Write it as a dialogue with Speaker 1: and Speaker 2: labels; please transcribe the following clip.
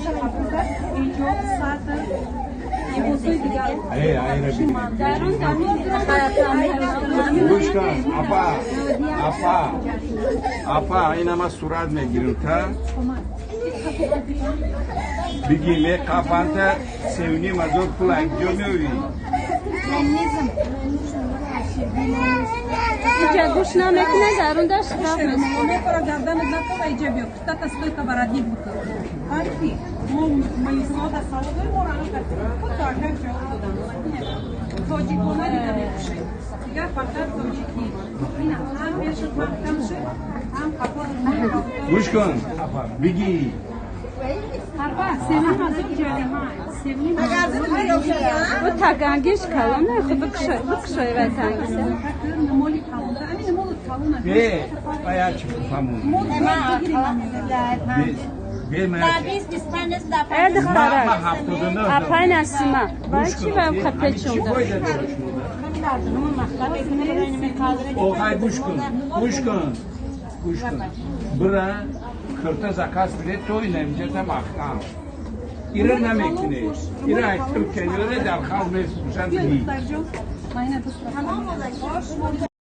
Speaker 1: Ҳиҷоб, сатр, либосҳои дигар.
Speaker 2: Дарун.
Speaker 3: Гӯш кун, апа, апа, апа, ина ма сурат мегирам, та биги меқафанта 3,5 ҳазор пул акҷо меёвӣ?
Speaker 2: Иҷа гӯш намекунад, дарунда штраф.
Speaker 1: Мекора гарданат накова, иҷа биё, кутата стойка барадник букун. Фарқи мо малисода саводои моро ҳам кутоакак ҷавоб додам. Тоҷикона дида мепӯшем, дигар фақат тоҷикӣ. Ина ҳам пешат маҳкам шуд, ҳам қафо.
Speaker 3: Гӯш кун, апа, биги.
Speaker 1: 3,5 ҳазор ҷарима, 3,5 ҳазор.
Speaker 2: Бу тагангиш калона, хуб бикушой, бикушой вай тангиса.
Speaker 1: Моли калонта, ҳамин моли калона.
Speaker 3: Бе баячи фамун. Бе.
Speaker 2: Э, духтарак,
Speaker 3: 79.
Speaker 2: Апай Насима, вай чи вай қапечонда?
Speaker 3: Охай, гӯш кун, гӯш кун, гӯш кун, бира кирта заказ биде, то ина инҷата маҳкам ира намекунӣ, ира айтиб кенёре дар халқ мефурӯшанд.
Speaker 1: Биё, духтарҷон, майна дӯст.